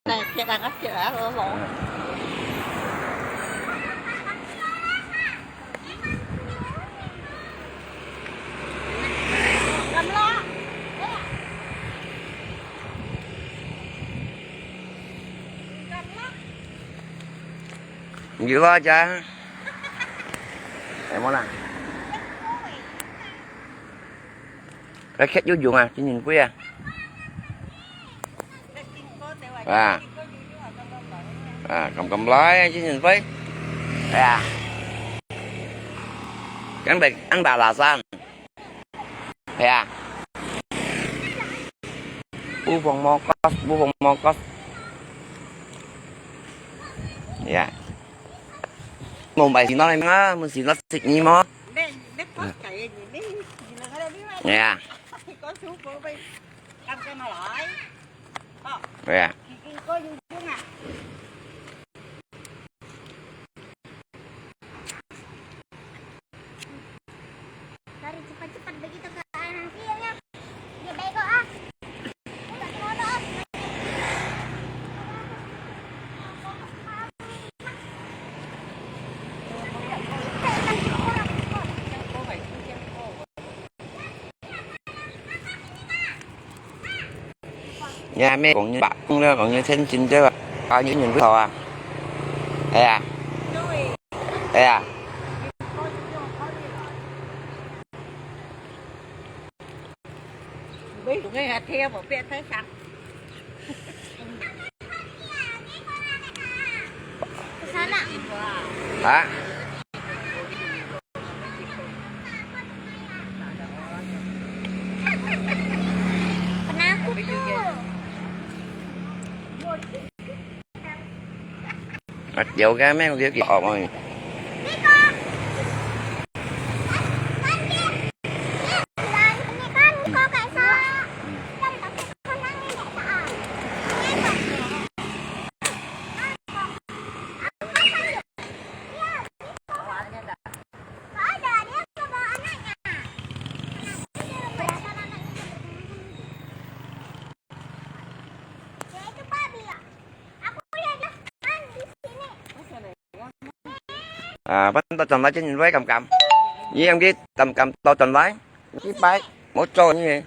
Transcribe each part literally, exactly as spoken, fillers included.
哎，切啊，切啊，好好。嗯。有啊，姐。哎，莫啦。 該蜞蚻有用啊，真珍貴啊。啊。啊，敢敢來啊，真珍貴。哎呀。Kan ba, kan ba alasan. 哎呀。Bubong mokos, bubong mokos. Ya. Mau mai sinot ni nga, mau sinot sik ni mo. Ya. Ya. Mari cepat-cepat begitu ke anak kecilnya. Dia bego ah. Dia tak senonoh ah. Nhà mẹ cũng như bạc cũng là cũng như thiên chính chứ, bao nhiêu nhìn thầu à. Thế à? Thế à? Hả? Penakut tuh. Ach, yau ka me, yau ki op oi. À, bắn tàu tròn lại cho nhìn với Cam Cam. Nhìn em kia Cam Cam tàu tròn lại. Cái bãi, một trò như vậy.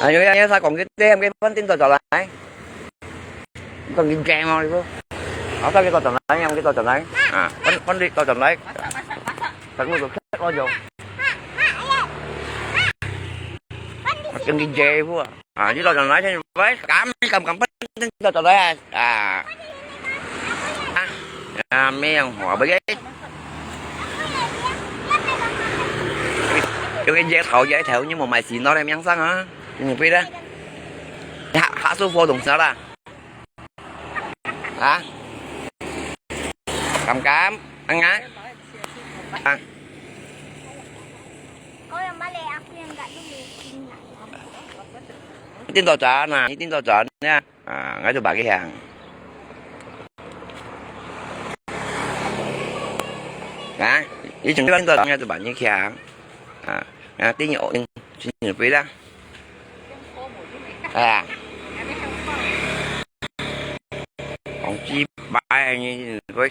À, như vậy, sao còn cái tem cái bắn tin tàu tròn lại. Còn cái game không đi. Ở sao cái tàu tròn lại, em cái tàu tròn lại. À, bắn, bắn đi tàu tròn lại. Thật luôn, tôi khét lo dầu. Còn cái dê pua. À, đi tàu tròn lại cho nhìn với. Cam, Cam Cam bắn tin tàu tròn lại. À. À. À, mấy ông họ bởi vậy. Cho cái dây thầu, dây thầu nhưng mà mày xì nó đây miếng xăng hả? Cho nhìn quay đó. Hạ, hạ số vô đồng sao là? Hả? Cam Cam, ăn ngã. À. Kau yang balik, aku yang kat dulu. Tin tàu tròn nè, tin tàu tròn nha. À, ngay tụi bạn cái hàng. Hả? Ý chúng nó tin tàu tròn ngay tụi bạn như kia. À, à, tin như ổn, tin như quý đó. À. Còn chi bài như quý.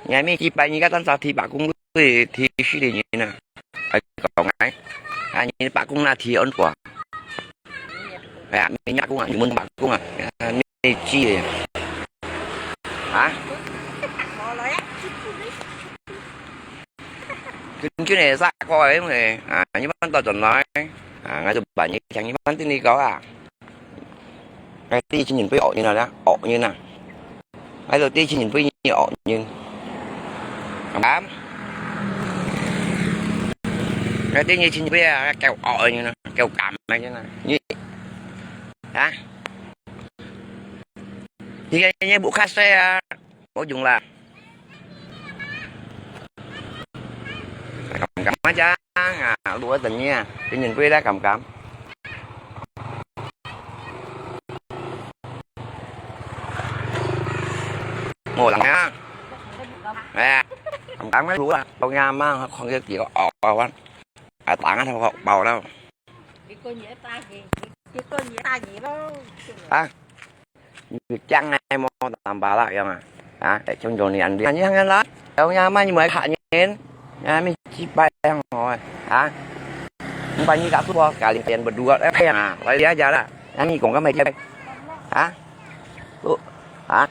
Ngày mai chi bài như các tan sa thi bả cũng đi thi sư đi như nè. Ai, còn ai. À, như bả cũng là thi ôn quả. À, mình nhắc cũng à, mình bả cũng à. À, mình chi à. Hả? Chính chứ này xa qua ấy mà. À, như bắn tàu tròn nói. À, ngay tụi bạn như chẳng như bắn tin đi có à. Ngay tí chi nhìn với ổ như nào đó, ổ như nào. Ngay đầu tiên chi nhìn với như ổ như. Cảm. Ngay tí như chi nhìn với à, kẹo ổ như nào, kẹo cảm này như nào. Như. Hả? Thì cái như bố khát xe à. Có dùng là. Cảm cảm á chá, à, đùa tình nha. Cái nhìn quê đó cảm cảm. Ngồi lặng nha. À, cảm cảm mấy đùa. Tao nha mà không cái gì có ổ. 包啊，啊，打个包包了。一个月打你，一个月打你咯。啊，你讲哎么，打巴拉样啊？啊，哎，冲冲你安，你安样啦，有样嘛你买客人，啊，没几百样哦，啊，你把你家属我家里边不多，哎呀，我了解了，那你讲个没？啊，不，啊。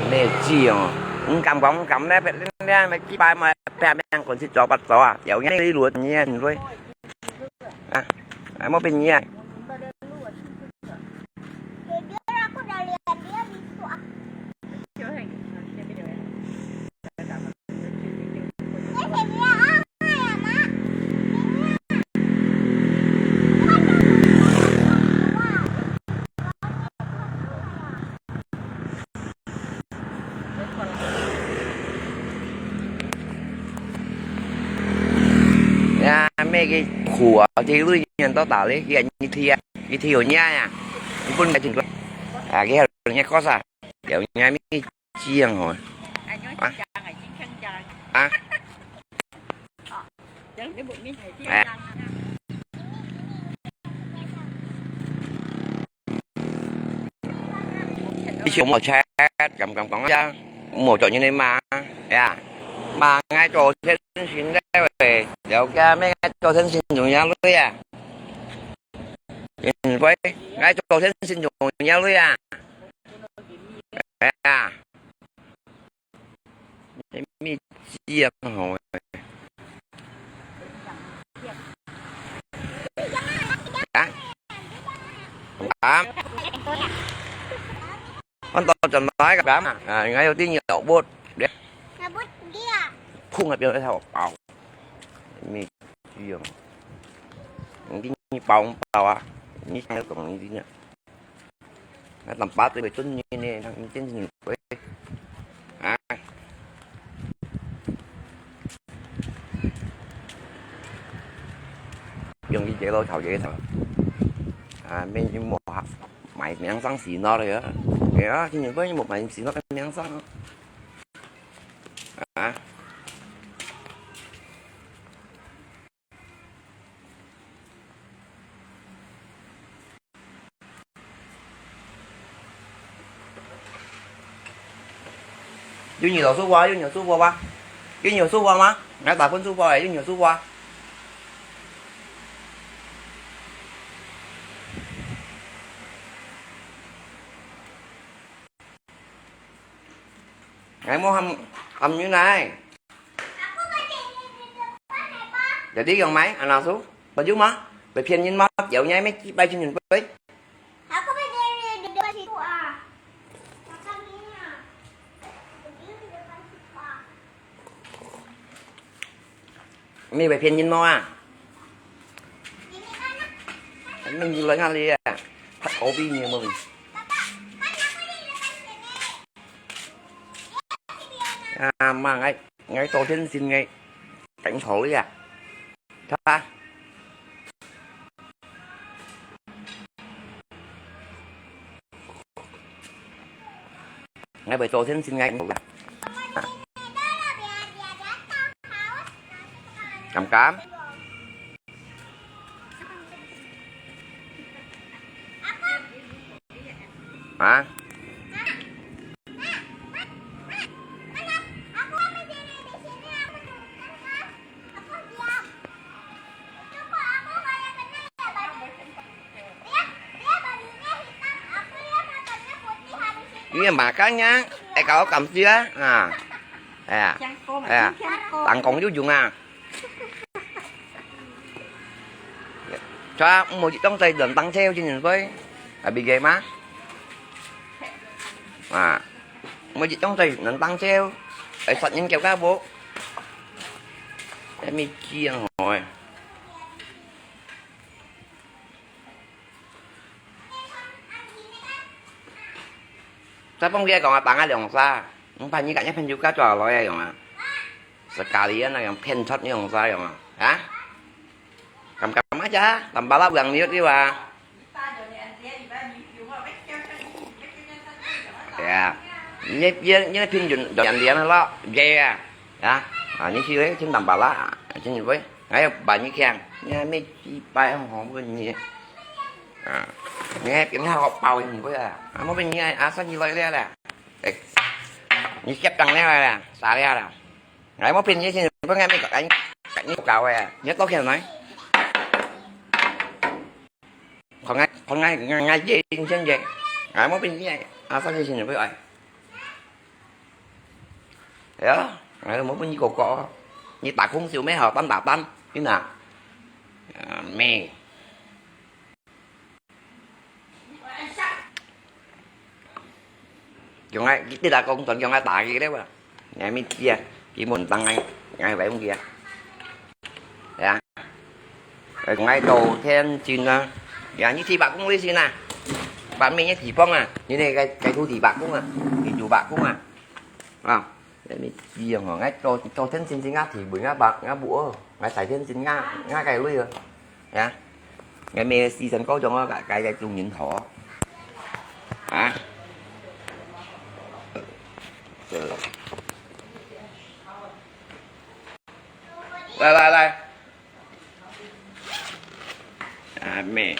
咩知哦，毋敢講，毋敢咧，別人咧，咪幾擺嘛，別人講是做不做啊，有影你亂嘢，你會，啊，啊，無變嘢啊。呀，咩个苦啊！这个人到哪里？佢你听啊，佢听有影啊，你不能听过啊，佢还有人家讲啥？有影咩这样哦？啊？啊？哎。 以前無錢，敢敢講呀，無做人个嘛，呀，嘛，𠊎做先生个喂，了解咩？𠊎做先生有影鐳啊，因為𠊎做先生有影鐳啊，哎呀。 咩知啊，好啊。啊？啊？我到这来个干嘛？啊，应该有点有物的。那不对啊。碰那边那条包。咩知啊？你给你包不包啊？你想要怎么一定啊？ 啊，淡薄對袂準呢，你真是會。啊。用你這老頭爺頭。啊，免你莫買名聲死喏了呀。對啊，今年不你莫買死喏个名聲啊。啊。 有你老师傅啊，有你老师傅吧？有你老师傅吗？来打分数吧，有你老师傅啊？哎，mau ham, ham như này. Jadi yang mai, anak su, baju mah, bị phiền nhìn mah, kéo nhai mấy chi bay trên nhìn bay. Mày bị phiền nhìn mah à? Mình nhìn lại ngăn đi à. Thật có bi nhiều mà mình. À, mà ngay, ngay tổ tiên xin ngay. Tránh khỏi à. Thật à? Ngay buổi tối thiên xin ngay. Cảm cảm. Hả? Iya, makanya, eh, kau kamsia, nah. Ya. 哎呀，打工有用啊。Cho một chiếc trong tay đón tăng theo trên đường quay. Là bị ghê má. À, một chiếc trong tay đón tăng theo. Ai sạch những kiểu cá bố. Em mi chiên rồi. Sa pong kia kong a pang a liong sa. Nung pa ni ka nya phen yu ka chua loi a yong a. Sekalian a yong phen chot ni yong sa yong a. Ha? Kam kam a cha, tam bala buang niut ni wa. Ya. Ni pia ni pin yun do yan lian lo. Ye ya. Ya. A ni si wei chin tam bala. Chin wei. Ai ba ni kiang. Ni mi chi pai hong hong ni. À, nghe tiếng Hàn họ bảo gì vậy à? À, mới bên nghe, à, sao gì lời lẽ là. Ê, như xếp tăng lẽ là, xa lẽ là. Ngai mới bên như thế, có nghe mấy cái, cái như cậu à, nhớ có khi nói. Còn nghe, còn nghe, nghe, nghe gì, như thế vậy. À, mới bên như vậy, à, sao gì, gì vậy? Ê, à, mới bên như cậu có. Như ta không chịu mấy họ tan ta tan, như nào? À, mẹ. Kiòng ai, ti la kong tuần kiòng ai ta ki leh wa. Ngai mi tia, ki mun tang ngai, ngai wei mung kia. Ya. Ai kong ai to thiên chin na. Ya, ni ti bak kong wei sin na. Ban mi ni ti pong a. Ni ne kai, kai tu ti bak kong a. Ti tu bak kong a. À. Ngai mi tia ho, ngai to, to thiên chin chin ngai ti bui ngai bak, ngai bu ơ. Ngai sai thiên chin ngai, ngai kai lui ơ. Ya. Ngày mai si sân khấu cho nó cái, cái, cái chung nhìn thỏ. Hả? Lai, lai, lai. À, mẹ.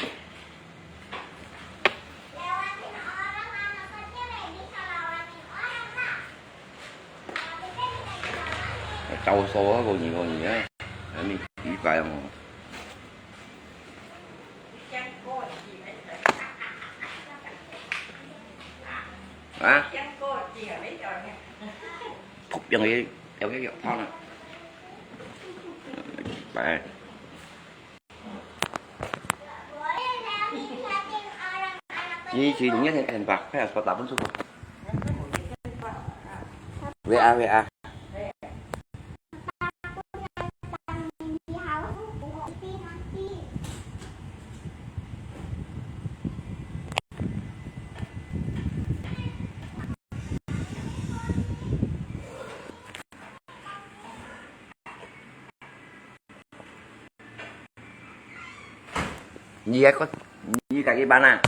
Châu số á, cô nhìn, cô nhìn á. Để mình chỉ bài không? Hả? Phúc Yang đi, theo cái giọt thon nè. Bài. Di chỉ đúng nhất thì thành bạc, phải là có tám phân số không? V A, V A. Ni ko, ni ka ki bana.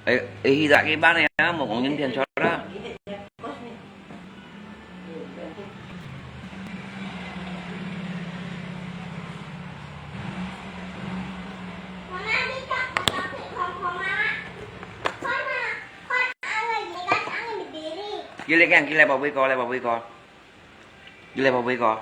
Eh, eh, hita ki bana ya, mo kong yun tian chora. Kile kian, kile pa bui ko, le pa bui ko. Kile pa bui ko.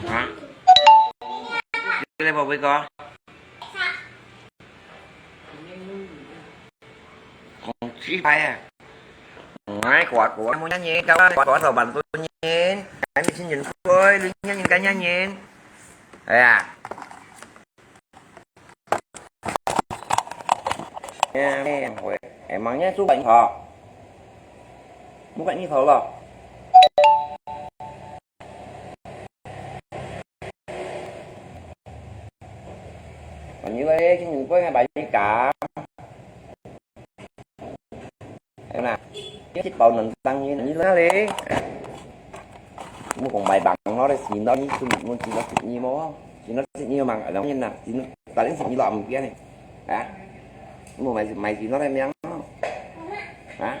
Hả? Kile pa bui ko. Không chỉ phải à. Ngai quá quá mua nhá nhé, cao quá quá thầu bản tôi nhé. Cái mình xin nhìn thôi, linh nhá nhìn cái nhá nhìn. Ê à. Em mang nhé, chú bệnh thỏ. Mua cái như thỏ lò. Còn như đây, xin nhìn quên hai bài đi cả. Em nè, cái chip bảo nền tăng như, như thế này đi. Mua còn bài bằng nó đây, xin nó như tôi muốn xin nó xin như mô. Xin nó xin như mà ở đó như nè, xin nó, ta đến xin như lọ một kia này. Hả? Mua mày, mày xin nó đây miếng. Hả?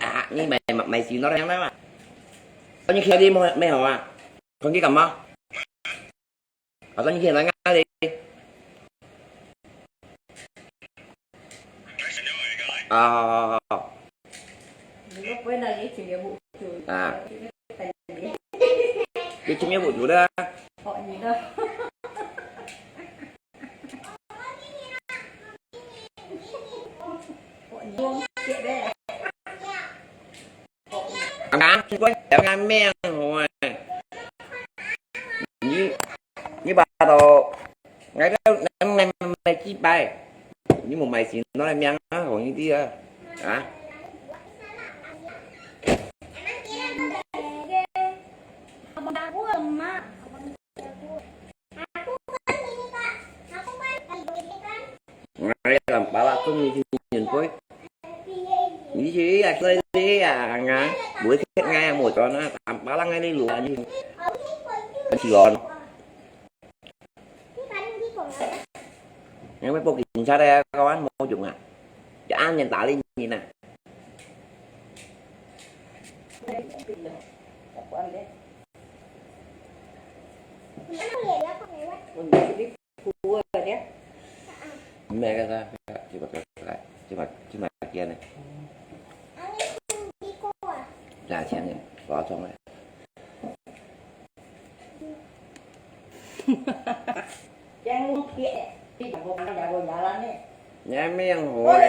啊，你买买买洗脑的嘛？你去你没没好啊？空气感冒？好像你去哪里？啊，好好好好。你个杯呢？你请给我。啊。你请给我煮的啊。哦，你的。哦，你用写的。 阿娘，你个阿娘命好啊！你你把到，俺个俺俺俺几百，你莫买新拿来命啊，好一点啊，啊！哎呀，巴拉中意去年会，你去啊，所以啊，啊，我去啊，我讲啊，打巴拉个你路啊，你，很喜欢。因为报警察的啊，搞完没用啊，就按年打理你呢。 咩个啥？这个这个这个这个这个见呢？两千年，多少张呢？ 你还没养活嘞。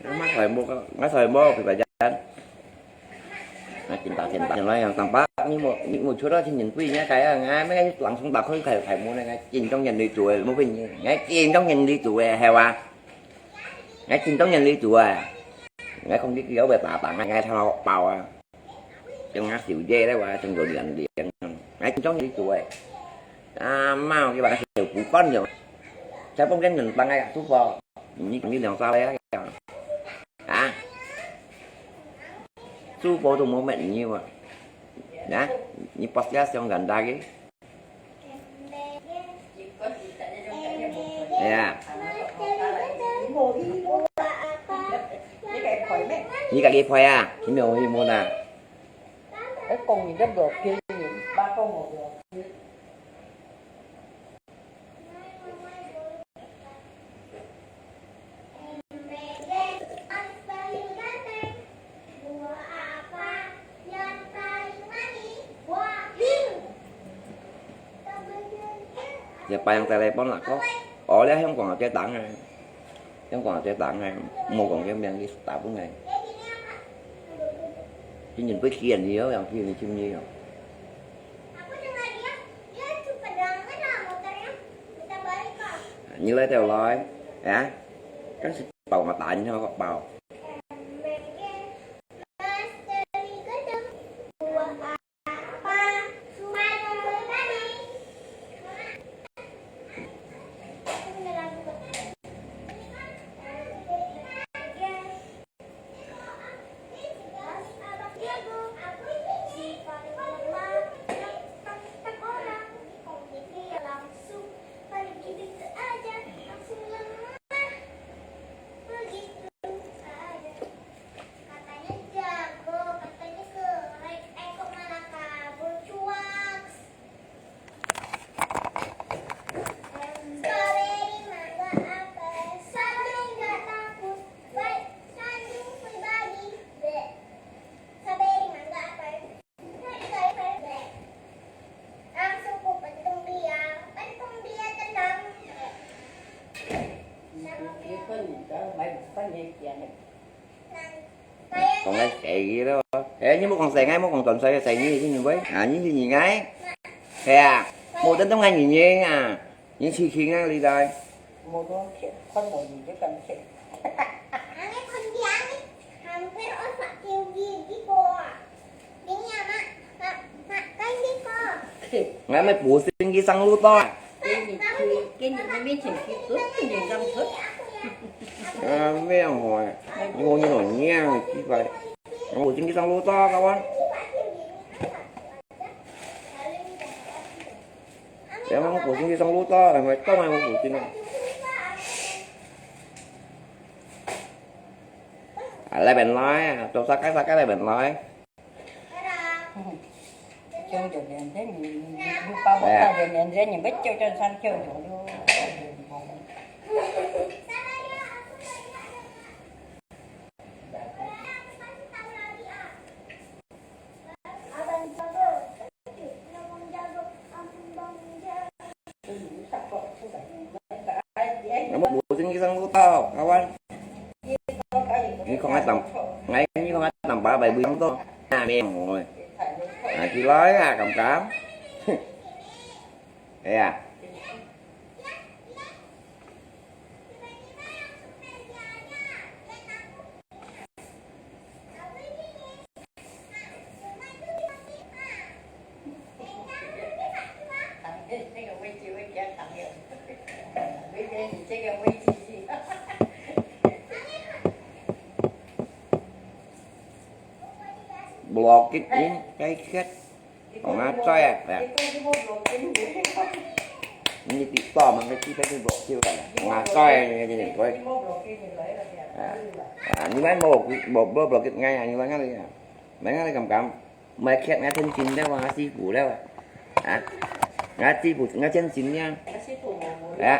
妈妈，妈妈，我才没，我才没，别白讲。那紧打紧打，来呀，上班，你没，你没出到去年鬼，人家该啊，俺们老兄打开开开门那个，紧张人力做的，没问题，俺紧张人力做的，系哇？俺紧张人力做啊，俺空气有被打打，俺头包啊。 Trong ngã xỉu dê đấy, và trong đồ điện điện. Nãy trong trong đi tuổi. À, mau cái bà xỉu cú con nhiều. Sao không đến mình bằng ngay cả thuốc bò. 你，你兩三个啊？啊？珠寶都無搣你啊？啊？你把這相干打个？哎呀。你家己拍啊？你沒有去摸啊？ Siapa yang telepon lah kok? Oh, lihat香港个接單啊。香港个接單啊，無講个名，佢打分𠊎。今年不見你哦，yang去你去你哦。你來就來，啊？但是包嘛打你好包。Katanya jago, katanya keren, eh kok malah kabur, cuaks. Strawberry, mangga, apel, siapa yang nggak takut? Baik, Tanjung Pribadi, bleh. Strawberry, mangga, apel. Langsung ku pentung dia, pentung dia tenang. Kong ai sai ngi lo. Eh, nyi mô kong sai ngai, mô kong tuan sai, sai nyi, nyi nyi wei. Ah, nyi nyi ngai. He ah, mô ten tông ngai nyi nyi ah. Nyi chi chi ngai li dai. Mô tông khiet, khon mô nyi je kan khiet. Angin khon di angin, hampir osak kiu gigi ko. Ngai mai pusing ki sang lu to. Ame ang hoi. Ngo ni no nyang ki pai. Ang pusing ki sang lu to kawan. Yang ang pusing ki sang lu to, ang mai to ang pusing. Lai bên lai, to sa kai sa kai lai bên lai. Kêu cho đến thế, mình, mình, mình, ba bố ta đến, đến thế, mình biết kêu cho sao kêu cho nó. Namo pusing ki sang lu to, kawan. Ni kong ai tam, ngai ni kong ai tam ba bai bui to. Na me ngoi. Na ki lai a kam kam. Ya. Blockit ni, kai khet. Ong a choi a, ya. Ni ti to mang kai ti kai ti blockit a. Ong a choi ni ni ni koi. Ah, ni mai mo mo mo blockit ngai, ni mai ngai ya. Mai ngai kam kam. Mai khet ngai ten chin da wa si bu da wa. Ah. Ngai si bu ngai ten chin ya. Ya.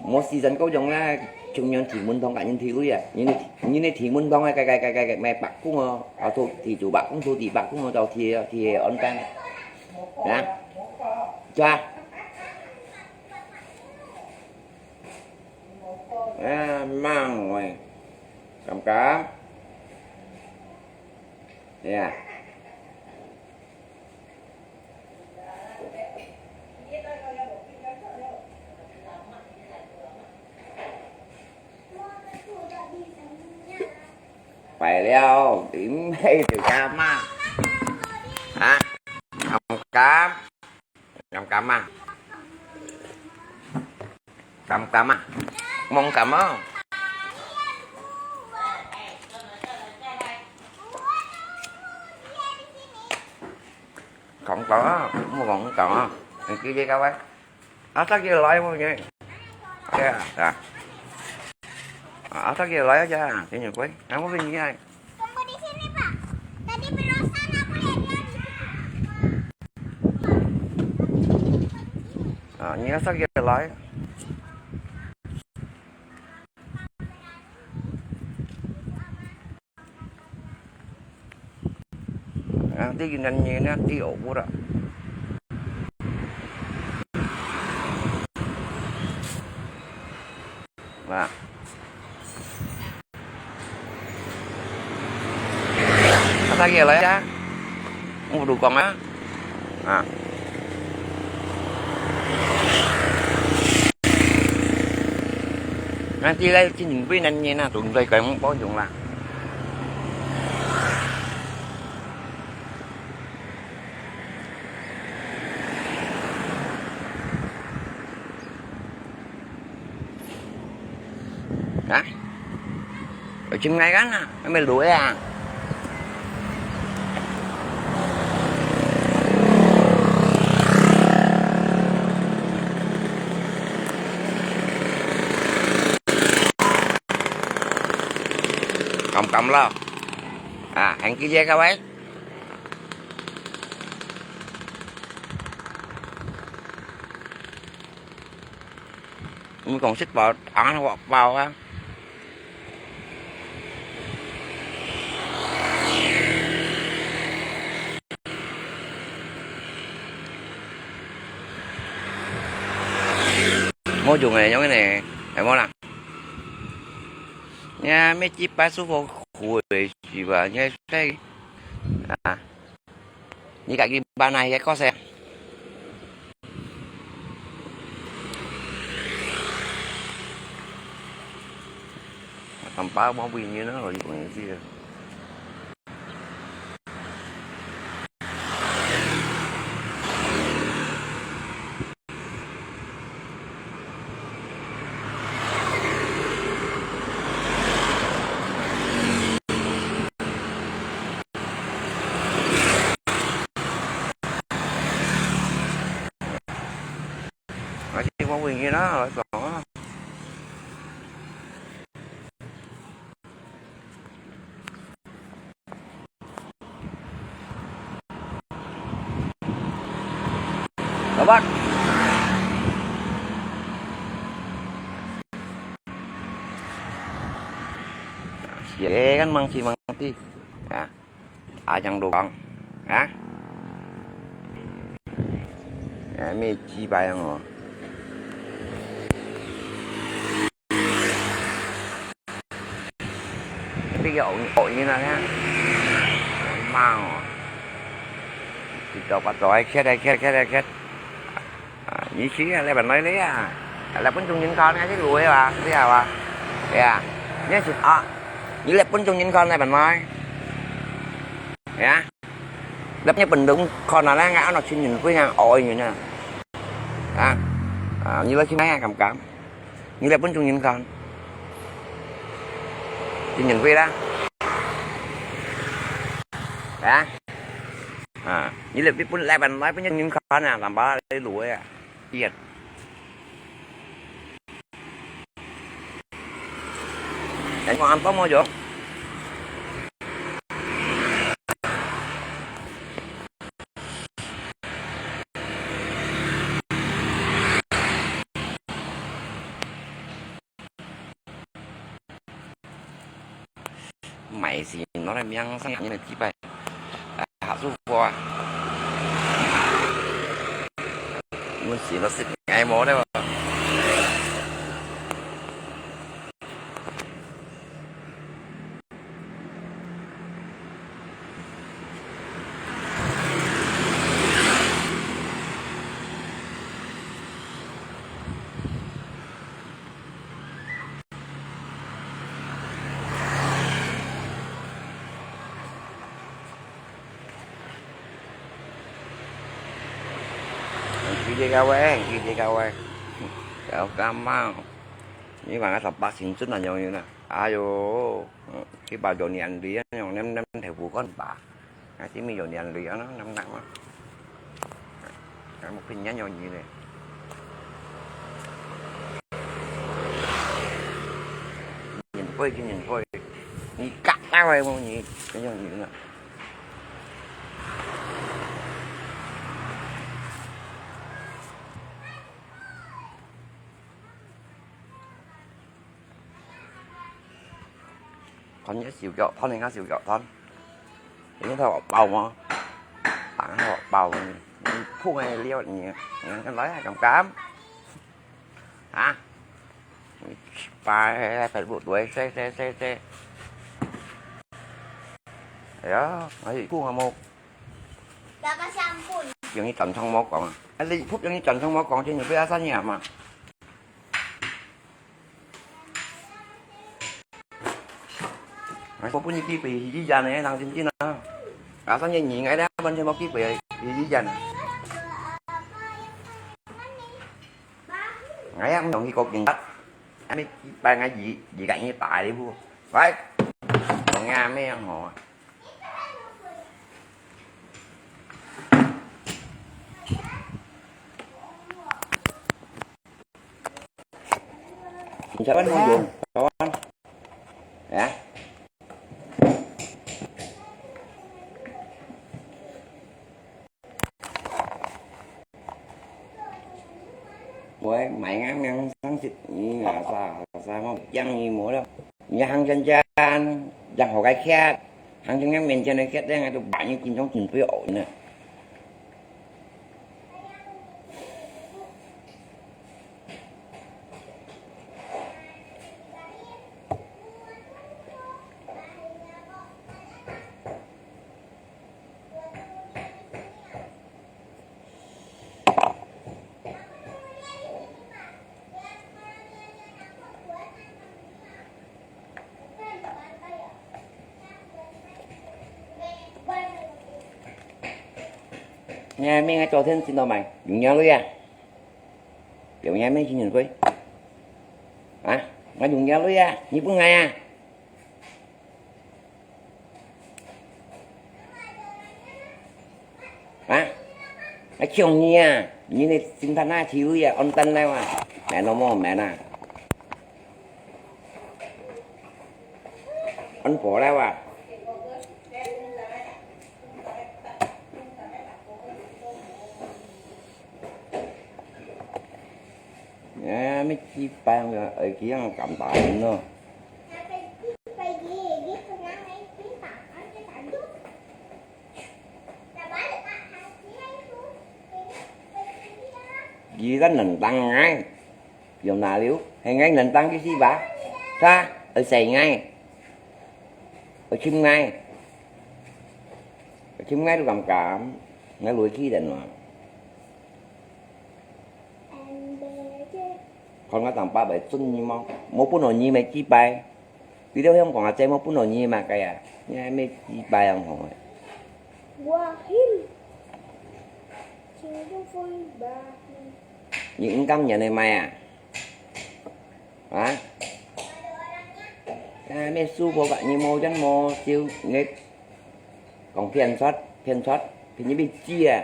Một season có dòng là chúng nhân thì muốn thông cả nhân thì lui à. Nhân, nhân thì muốn thông cái cái cái cái cái mẹ bạc cũng ờ, à thu thì chủ bạc cũng thu thì bạc cũng ờ, tàu thì thì ổn tan. Nè. Cho. À, mang rồi. Cảm cảm. Nè. Phải leo, điểm hay điều tra mà. Hả? Không cám. Không cám à. 敢敢啊？望敢啊？敢敢啊？莫讲敢啊？你直接搞啊？啊，tak kira lain pun ni. Ya, ya. Ah, tak kira lain aja, sini kue. Kamu pun ni ai. Tunggu di sini, Pak. Tadi Berosa aku lihat dia di situ. Ah, ni asal dia lain. Ah, di nan ni na di obura. Nah. Kata kira lah ya. Mau dukung ah. Nah. Nanti lah sini pun nan ni na, tunggu lah, kau mau pun lah. Hah? Ở trên ngay gắn à? Mày đuổi à? Cắm cắm lo. À, hàng kia dây các bạn. Mày còn xích vào ăn hoặc vào á. Mua dùng này giống cái này, phải mua nào? Nha, mấy chiếc bá số vô khối gì mà nha, cái à. Ni kaki bana ye kose. Tampa mo bui ni na lo ibu ni si. Nói chứ có quyền gì đó rồi còn á. Các bác. Dễ gắn măng xi măng tí. À. À, chẳng đủ con. Hả? À, mẹ chi bài không? Cái ổ, ổ như nào nhá? Mau. Thì cho bắt rồi, khét đây, khét, khét đây, khét. À, như xí à, lại bạn nói đấy à. Lại bún chung nhìn con nghe chứ lùi à, thế à, thế à. Nhớ chứ, à, như lại bún chung nhìn con này bạn nói. Ya. Lep nye bendung kon na la nga ano chin yin kui nga oi yin na. Ha. Ah, nyi le chin nga kam kam. Nyi le pun chung yin kon. Chin yin kui la. Ha. Ah, nyi le pi pun le ban lai pun yin kon na, lam ba le lu ya. Iet. Anh còn ăn tôm không Dũng? Mày xì nó là miếng sang nhãn như là chi vậy? À, hảo xu phua. Muốn xì nó xịt ngay mố đấy mà. Ang kikikaw eh, ang kikikaw eh. 小感冒，你看啊，十八青春啊，樣樣啊。哎喲，嗯，佢把有年龄啊，樣黏黏豆腐干吧。啊，這面有年齡啊，黏黏啊。啊，我平年有年咧。年歲，今年歲，你嘎到欸，我你，這樣年啊。 看你个手腳，看你个手腳，看。你个頭包嗎？打个包呢？你碰个了你，你來啊，敢敢？啊？你去吧，Facebook對，谁谁谁谁。哎呀，哎，碰啊冇。Kakasyampun. 用你正常無講啊？啊，你不用你正常無講，就你不要三年嘛。 哎，我分你幾杯醫院呢，當真真啊。啊，三年二个咧，完全無幾杯醫院啊。哎呀，毋同佢個警察，啊，你幾杯啊，二，二个人打你不？喂，講呀，咩樣好啊？ 你在外面有，早安。哎呀。喂，買啊，买啊，上去，你啊，啥，啥，我讲你没了。你行前前，然后个客，行前前面前的客，那个都把你紧张紧张哦呢。 你还没有昨天知道吗？有鸟类啊？有鸟没？青年会？啊？我有鸟类啊？你不爱啊？ 啊？啊，抢你啊！你个心态那起位啊，安蛋了啊！免了么？免啊！安保了啊！哎，没几百个，哎，几样敢打人咯。 佢个能当哎，有哪流？系俺能当个是吧？啥？而且俺，而且俺，而且俺都敢敢，俺落去人嘛。看我当爸爸尊你吗？没不能你没几拜。 你兜香港阿姐，我本來你嘛个啊，你還咩幾擺樣好个？Wahil. Singko Foy Wahil. 你五十年个買啊？啊？啊，咩輸無个，你無人無笑，你講騙出，騙出，騙你咩知啊？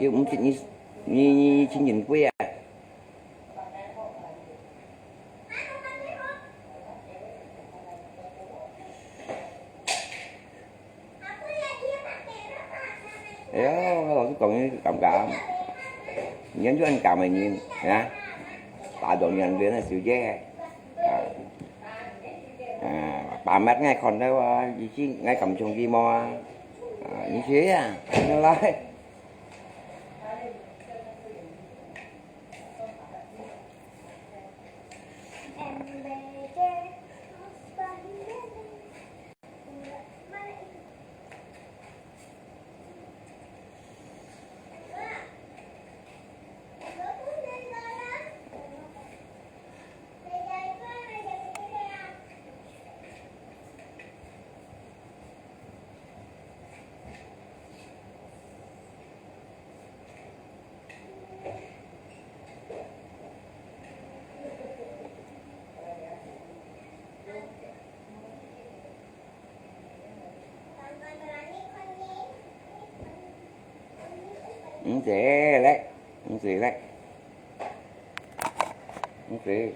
又毋識你，你，你情人鬼啊？哎呀，我老實講，你感覺，你就恁感个人啊，打到人變个小姐，啊，啊，把脈𠊎看到啊，以前𠊎感情幾毛啊，啊，你去啊，你來。毋使咧，毋使咧，毋使。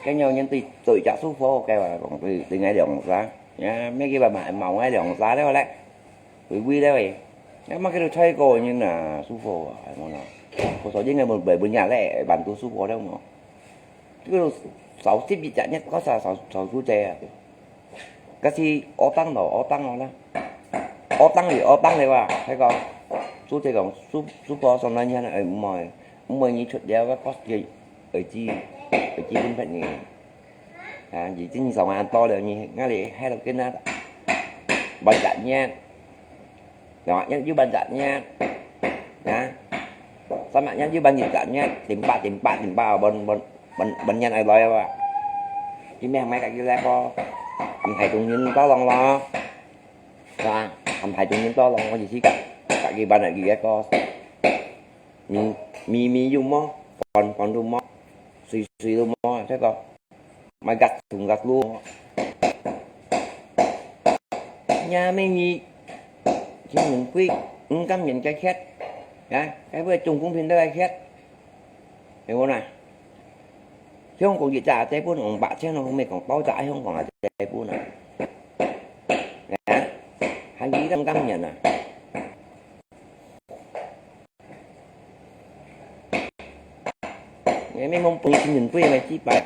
該有人對，對隻舒服个話講，對，對𠊎兩儕，呀，乜佢話嘛，嘛𠊎兩儕了咧，微微了誒。那麼佢就吹過人啊，舒服啊，我講，我說應該無，無，無人咧，辦到舒服了無？ 這个少十一隻月，該少，少，少少濟啊。該係屙當咯，屙當咯啦。屙當哩，屙當哩哇，該个，主席講，主，主播上來你看，哎，毋會，毋會你出了，該个耳機，耳機分別你。啊，已經上岸多了，你，那裡還有跟他，半隻月。 兩隻月又半隻月，啊，三隻月又半隻月，點八點八點八，半半半半年來來啊！今晡日買家己來个，安排中人到浪咯，係吧？安排中人到浪，我就去家己辦家己个，米米米有無？飯飯都無，水水都無，這个。 買甲蟲甲路。也乜你，金銀貴，毋甘願个缺，啊，該會中公平个缺，對無啦？香港一隻這本紅白千咯，毋係講包隻香港啊，這本啊，啊，還有毋甘願啊。 你明明不是人不也没几百。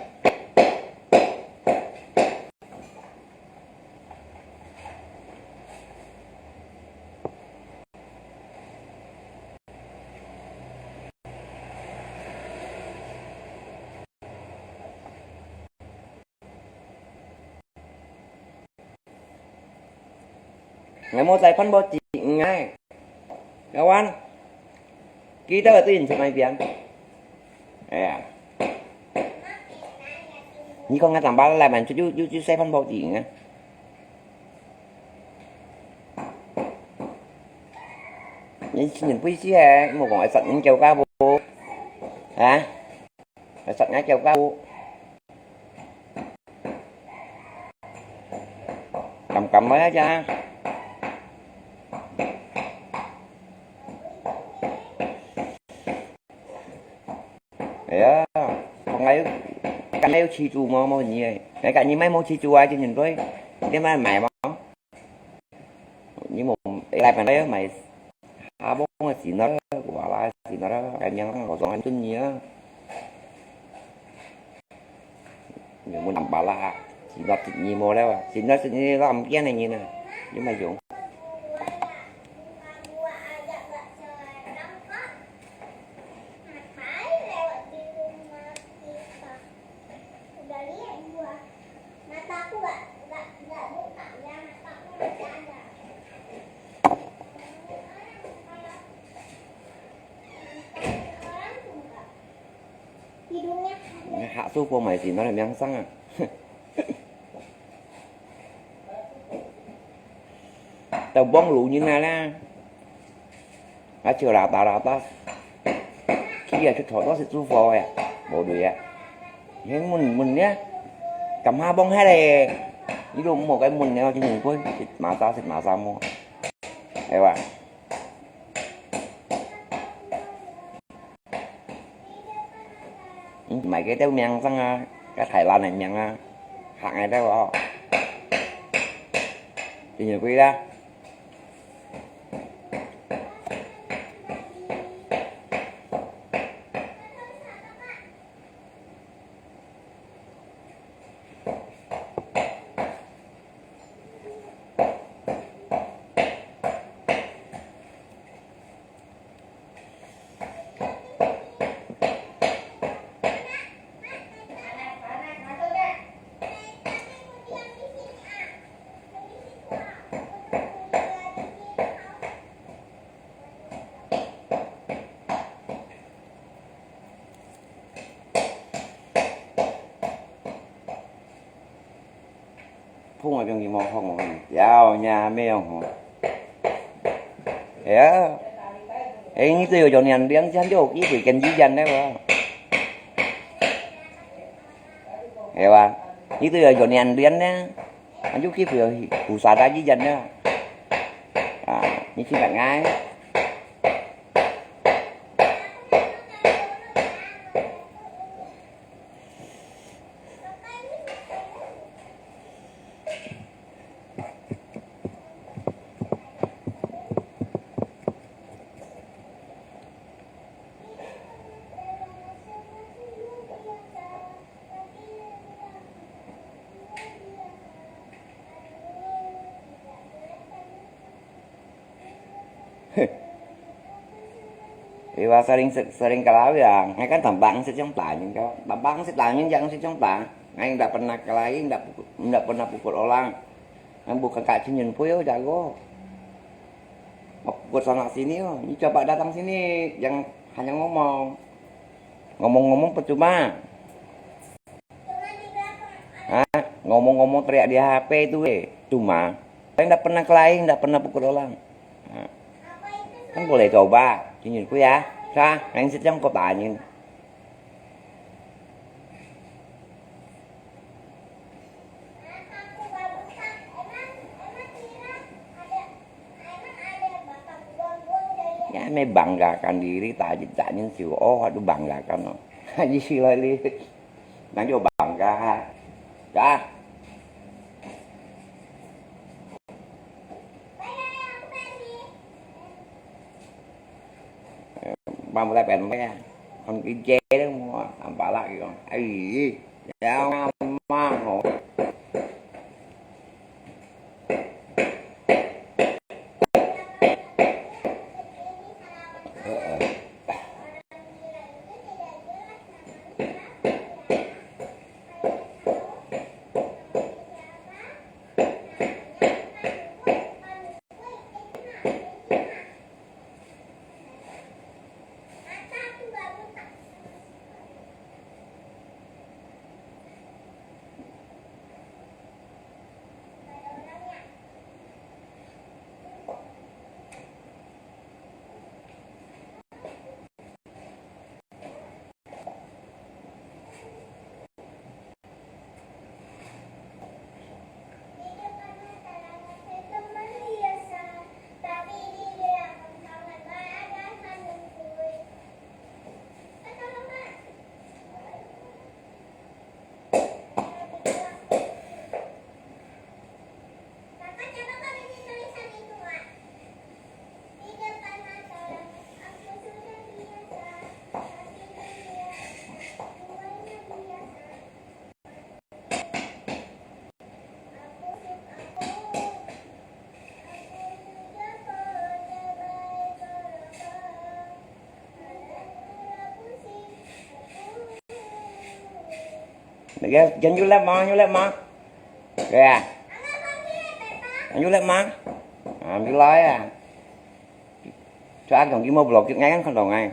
Ngai mo cai phan bo ci ngai. Kawan, kita tu yang semai pian. Ya. Ni kau ngatang bala lai man tu tu tu sai phan bo ci ngai. Ni sini pui si eh, mo kong asat ni kau ka bo. Ha? Asat ngai kau ka bo. Kam kam mai aja. Ya, ngai, ngai 有試著無，無你，ngai ka你買無試著啊，真正對，你買買無？你無，來買來買，下幫个錢啊，哇啦錢啊，該樣我總還準你啊。 有無人巴拉？Sino sini mo lewat. Sino sini lam kian ni na. Yung mayong. Hak su po mai si nó là miang sang à. Tao bông lũ như này là. Á chiều là ta là ta. Khi à, chút thọ đó sẽ su po à. Bộ đuổi à. Hiến mùn mùn nhá. Cầm hai bông hai lè. Ví dụ một cái mùn này, chứ mùn cuối. Xịt mã sao, xịt mã sao mua. Ê bà. Ừm, mấy cái têu miếng sang à, cái Thái Lan này miếng à, hạng này têu à. Thì nhiều quý đó. Phung ở trong gì mà không mà yao nhà mèo hả? Ê, ê, như tôi ở chỗ này ăn điên chứ ăn được, ít tuổi cần dí dần đấy mà. Ê, ba, như tôi ở chỗ này ăn điên đấy. Ăn chút khi phải phủ xá đã dí dần đấy. À, như khi bạn ngái. Iwa sering, sering kalawi ya, ngai kan tampak sit yang tanying kau, tampak sit tanying yang sit yang tang, ngai ndak pernah kalawi, ndak pukul, ndak pernah pukul orang, ngai bukan kak cincin puyo jago, mau pukul sana sini oh, ni coba datang sini, yang hanya ngomong, ngomong-ngomong percuma. Ha? Ngomong-ngomong teriak di H P tu eh. Cuma, saya ndak pernah kelahi, ndak pernah pukul orang. Ha. Kan boleh coba. Cincin ku ya. Sa, main sejam kau tanya. Ya, may banggakan diri, tajit-tajit siu. Oh, aduh, banggakan, oh. Haji Silali. Nang yo bangga. Dah. Bang mulai pen ya. Kon kije deh mua, ampala gitu. Ai, ya, ngamang, oh. Nè, jangan julep mah, julep mah. Ya. Jangan julep mah. Alhamdulillah ya. Cho ăn cổng kim mô blog ngay ngắn không đồng ngay.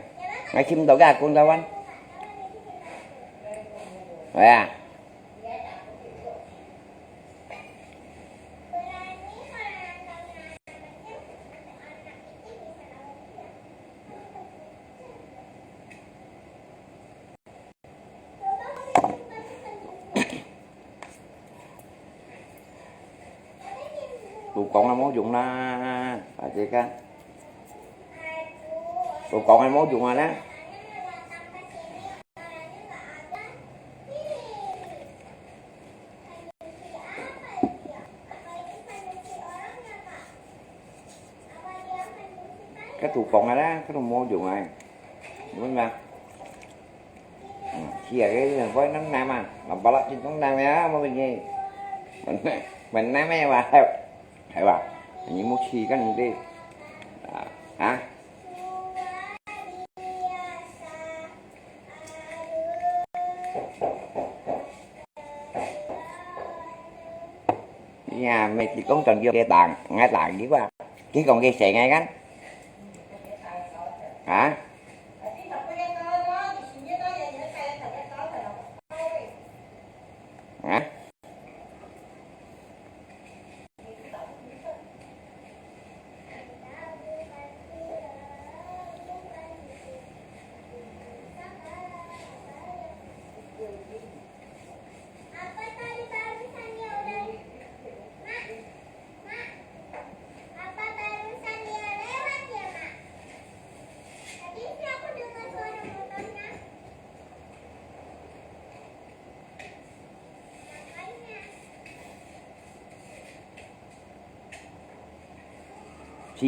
Ngay chim đầu gà cuốn ra văn. Ya. Tủ cống là mô dùng là phải gì cả. Tủ cống là mô dùng là nè. Cái tủ cống này đó, cái tủ mô dùng này. Đúng không? Chia cái gói năm năm à, làm bao lắc trên trong năm á, mà mình gì. Mình năm em à, hay bảo, như một khi cái mình đi. À, hả? Nhà mẹ thì cũng tròn kia tàng, ngay tàng đi qua. Cái còn cái xe ngay ngắn. Hả? Hả?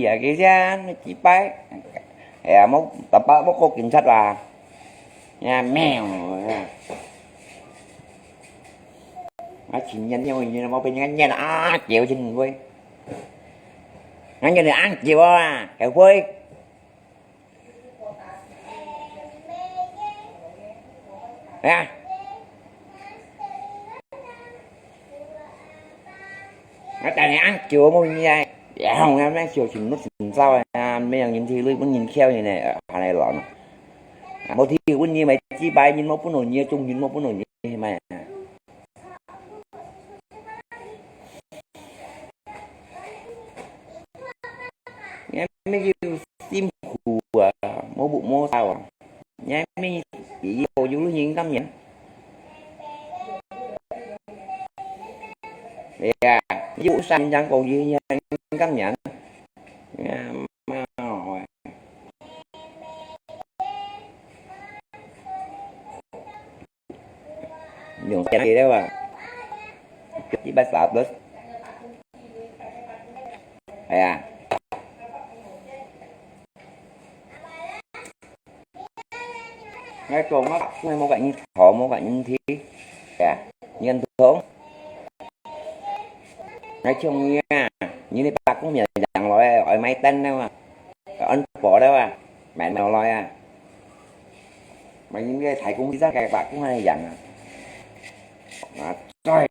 啊，佢先，你幾擺？哎呀，無，打包，無告警察啦。呀，喵，呀。啊，前年，因為你無被人家念啊，叫真會。啊，你啊，叫啊，該會。 哎呀，我等你啊，叫我莫你啊，然後呢，那小心都寻找啊，没有人去，你本人跳呢，还来乱啊。啊，我提问你们几百人，我不能你，中人我不能你，什么呀？ 你還沒有辛苦啊，無屋無灶啊，你還沒有有人甘願。哎呀，有三人講有人甘願。哎呀，媽呀！ 用錢个了啊。一百三十。哎呀。𠊎講啊，𠊎無甲你討，無甲你提。哎呀，認同。𠊎像你啊，你个伯公面上來，愛買單了啊，愛安保了啊，買無來啊。 Mà những cái thầy cũng đi ra cái bạn cũng hay dặn à. Mà trời.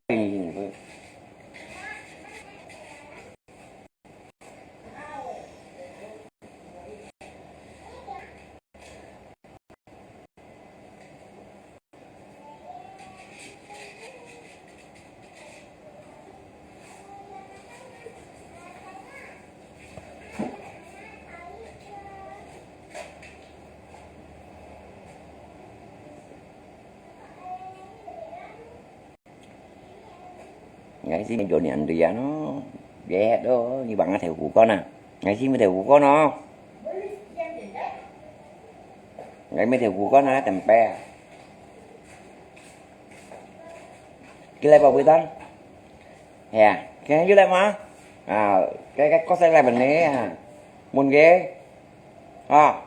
Ngai si mi jonian dia no. Dia do, ni bang ada bukan ah. Ngai si mi ada bukan ah. Ngai mi ada bukan ah, tempe. Kila pa buitan? Ya, kaya yun lang ma. Ah, kaya kaya ko sa lang ni ah. Mun ge. Ah.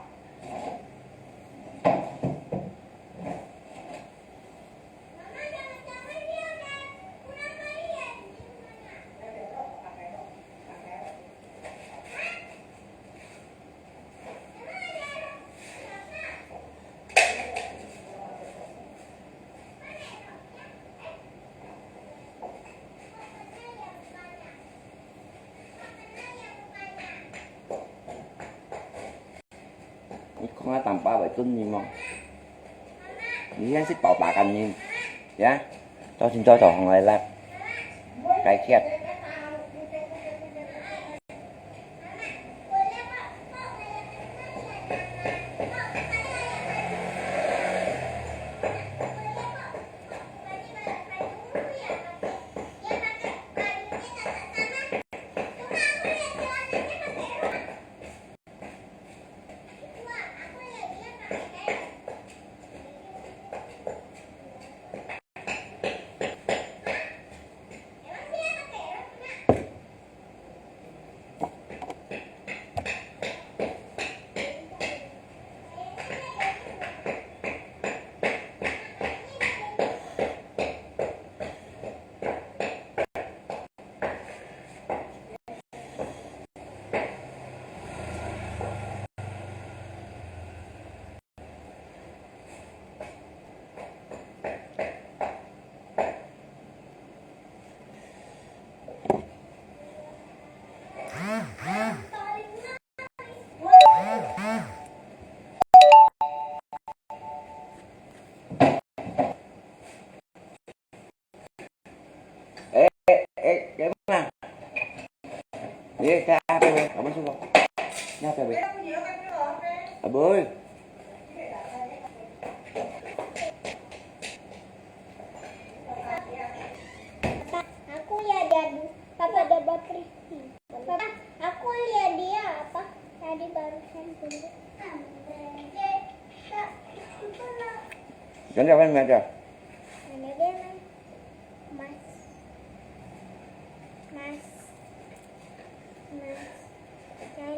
Ni kong a tamba bai tun ni mo. Ni yan si pau ta kan ni. Ya. Tao sin tao tao hong lai lak. Kai kiat. Eh, eh, eh, kaya mo na. Eh, kaya, kaya, kaya, kaya, kaya, kaya. Aboy. Papa, aku lihat dia dulu. Papa ada bawa Kristi. Papa, aku lihat dia apa? Tadi barusan dulu. Ganti apa yang ada? Ada dia, Mas. Mas. Mas. Mas. Mas.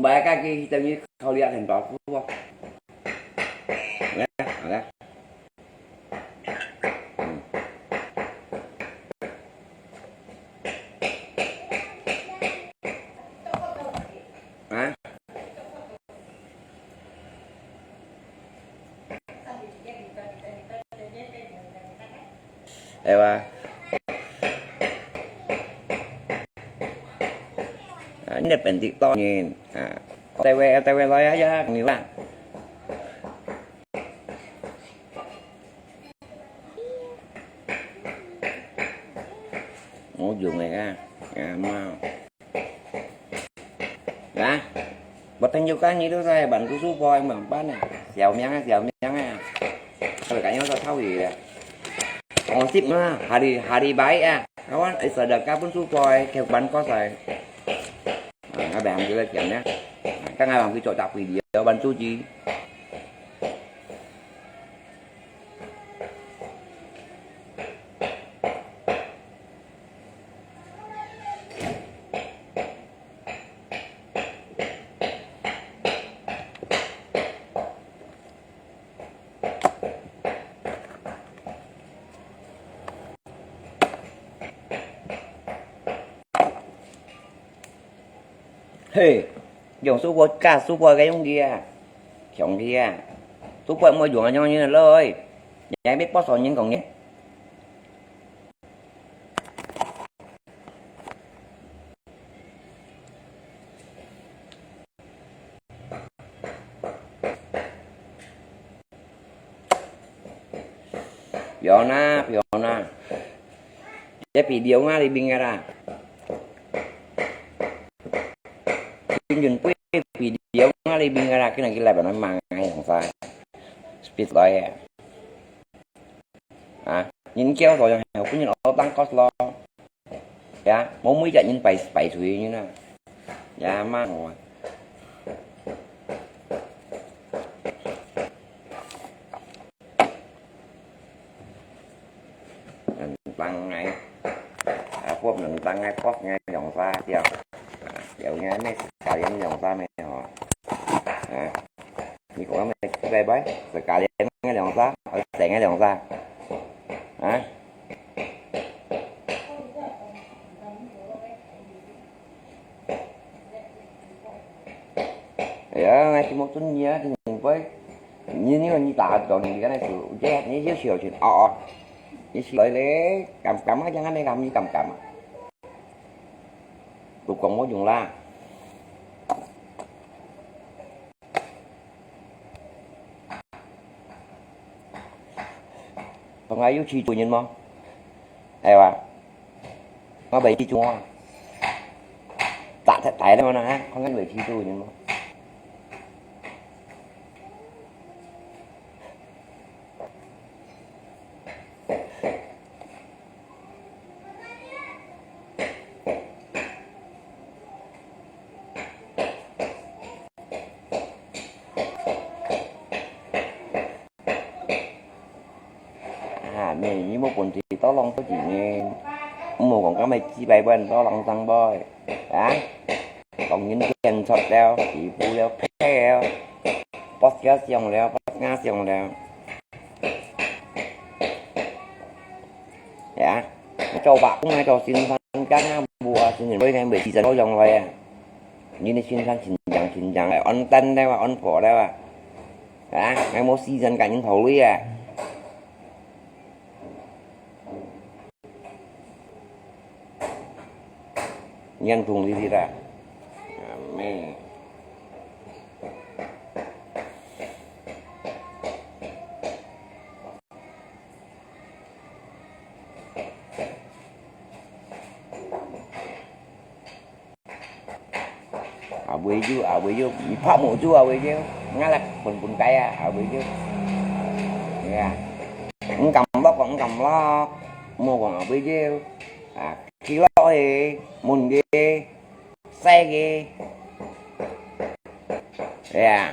Mbai kaki tadi kau lihat handphone aku. Ya, ada. Hmm. Hah? Ewa. Ah, ini penting to ni. Ah, T W, T W lo ya ya ni lah. Ujung ya, ya mau. Nah, buat tunjukan itu saya bantu supaya mempan ya. Xiao Miang ya, Xiao Miang ya. Kalau kayaknya udah tahu ya. Ongsit mah, hari hari baik ya. Kawan, eh, sedekah pun supaya ke ban kos saya. Nah, abang kita kian ya. Kan abang kita tak video bantu ji. 嘿，用手骨架，手骨个用力啊，用力啊，手骨莫用啊用力咯，你还没报上人工呢。 Fiona, Fiona. Dia video nga li bing ra. Yun yun pui video nga li bing ra, kina kila ba na mang ai hong sa. Speed lo ya. 啊，人叫所以分人攞當cos咯。呀，無每隻人排排隊人啊。呀，罵我。兩當个，啊，我兩當个，cos个兩儕條，啊，有影咩？Sekalian兩儕咩吼？啊，你講咩？拜拜，Sekalian个兩儕，還係整个兩儕？啊？ 哎呀，𠊎就無準你啊，真明白。你，你，你打到你个那時候，這，你就小心哦哦。你起來咧，敢敢啊，這樣還沒敢，你敢敢啊？都講無用啦。 同𠊎有試做人無？係哇？𠊎未試做啊。砸忒大了嘛，看看未試做人無？ 啊，你，你無本事多浪多錢呢，莫講今日幾百萬多浪上背，啊？當然騙出了，欺負了，騙了，不加上了，不加上了。 呀，做白工啊，做先生，干啊，無啊，先生，我以前未時間好用來啊。你的先生真正真正來，安單了啊，安婆了啊。啊，還無時間跟人討論啊。認同你的啦。阿妹。 啊，會有，啊，會有，你拍無住啊，會有，𠊎來分分解啊，啊，會有。係啊，毋敢落，講毋敢落，莫講啊，會有。啊，起落去，問佢，細佢。係啊。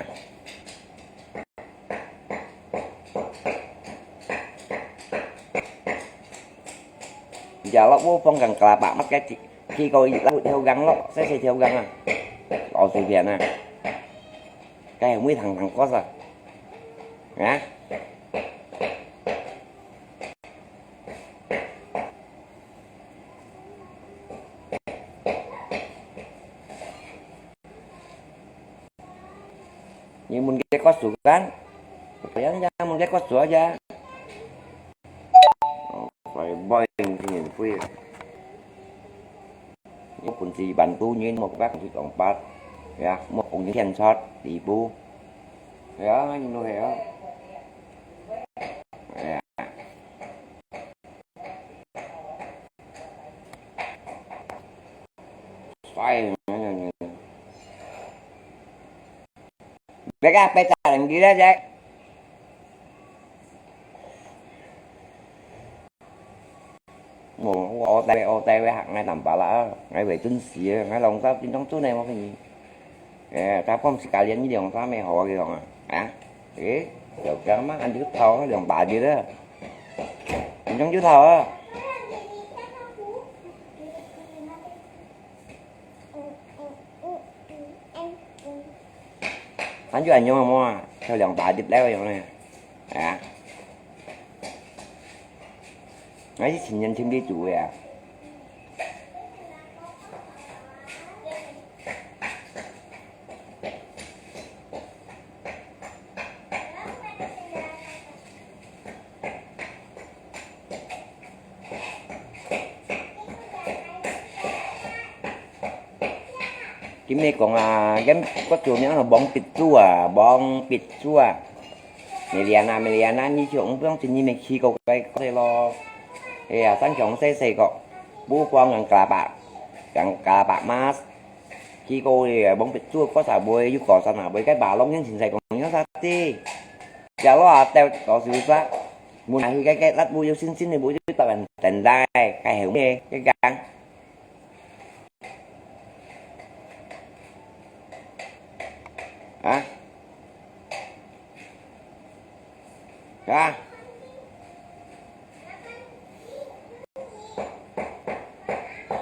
Jalok無放緊kelapa，乜个去過一條gang咯，細細條gang啊，老鼠片啊，該會堂堂cos啊，啊？ 你問佢cos做kan？Yang yang問佢cos做aja。哦，快快，你免費。你本事bantu人，莫白去講白，ya，莫講你騙出，離譜。係啊，你都係啊。係啊。 Sai. Beka pecah lagi dah, Jack. Ủa, ủa, tay, ủa, tay, ủa, hak ngai tamba lah, ngai về tuần xưa, ngai lòng sao tin trong tuần này mà cái gì. Ê, ta phong sekalian với lòng sao mày hỏi cái lòng à? Hả? Ê, kiểu cái má ăn đứa thầu, lòng bà gì đó. Tin trong đứa thầu á. Ăn chú ăn nhau mà, theo lòng bà đứt đéo lòng này. Hả? Ngai chi chhìn nhân chhìn đi chủ à. Cái này còn à, cái có chuột nhá là bóng pịt chua, à, bóng pịt chua. Meliana, Meliana, như chuột cũng không tin như mày khi có cái có thể lo. Ê, à, sáng chóng xe xe có. Bố quang ngang cà bạc, ngang cà bạc mas. Khi cô thì à, bóng pịt chua có xả bôi, yuk có xả nả bôi cái bà lông những chính sách còn nhớ sao ti. Chả lo à, teo có sự sắc. 問下去該，該辣妹有信心个無？就答應等待，該後尾个，該講。啊？啊？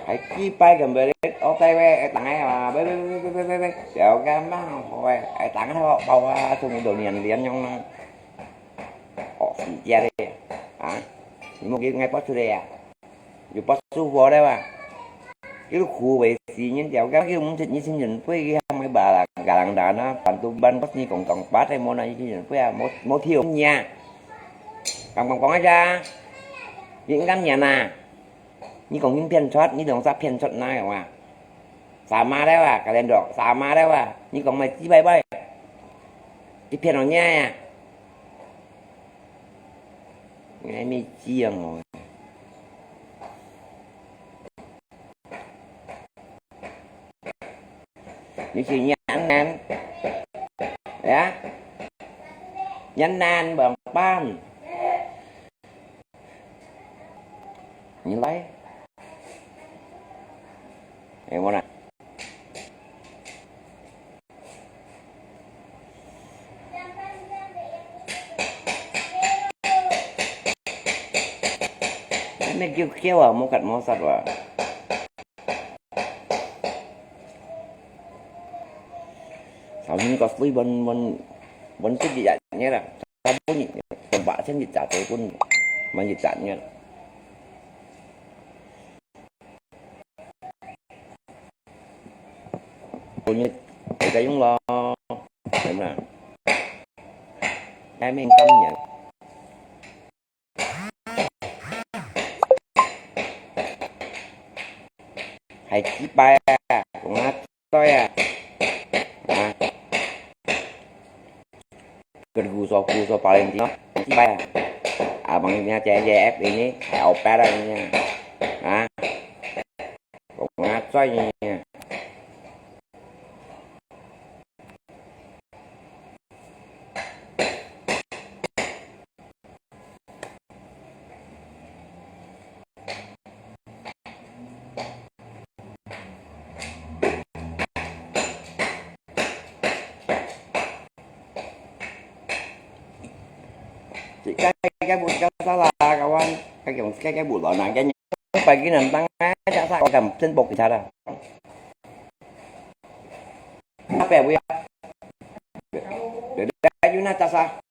還幾擺咁樣，我在位，會當个啊，喂，喂，喂，喂，喂，喂，喂，不要幹嘛，喂，會當个，好啊，從你都年年用了。哦，是假的啊？你莫給人家播出來呀？有播出貨的吧？叫苦為死人，了解，叫毋識你親人，不會給他們把啦，嘎啷當啊，反正半個你講講八的，莫拿一群人，不要，莫，莫聽你啊。講講講一下，你敢念啊？你講你騙出，你用啥騙出哪有啊？Sama了啊，kalian dok，sama了啊，你講麼个雞拜拜？你騙人家呀？你還沒雞啊我。你是越南，ya？越南，Bang Pan。 你來。哎，我呢？你叫叫啊，莫กัด莫สัตว์啊。頭先個水溫，溫，溫度熱熱啦。 Kamu ni, tempat sini jatuh pun, manjat jatuhnya. Punya, kita yung lo, mana? Kami kami ya. Hai kipai, ngah 對啊。啊。Gurguso, gurguso paling di, di ba? Abang niya, J J F ini, eh, opera niya. Ha? Kung nga, tsoy niya. 自家个屋个沙拉，kawan，个用自家个屋咯，那个，拜个人当啊，就啥，我敢真不给他了。 Apa ya, Bu, ya? Dada, yun na, tasa.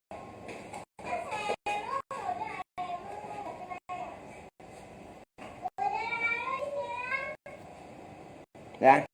Ya.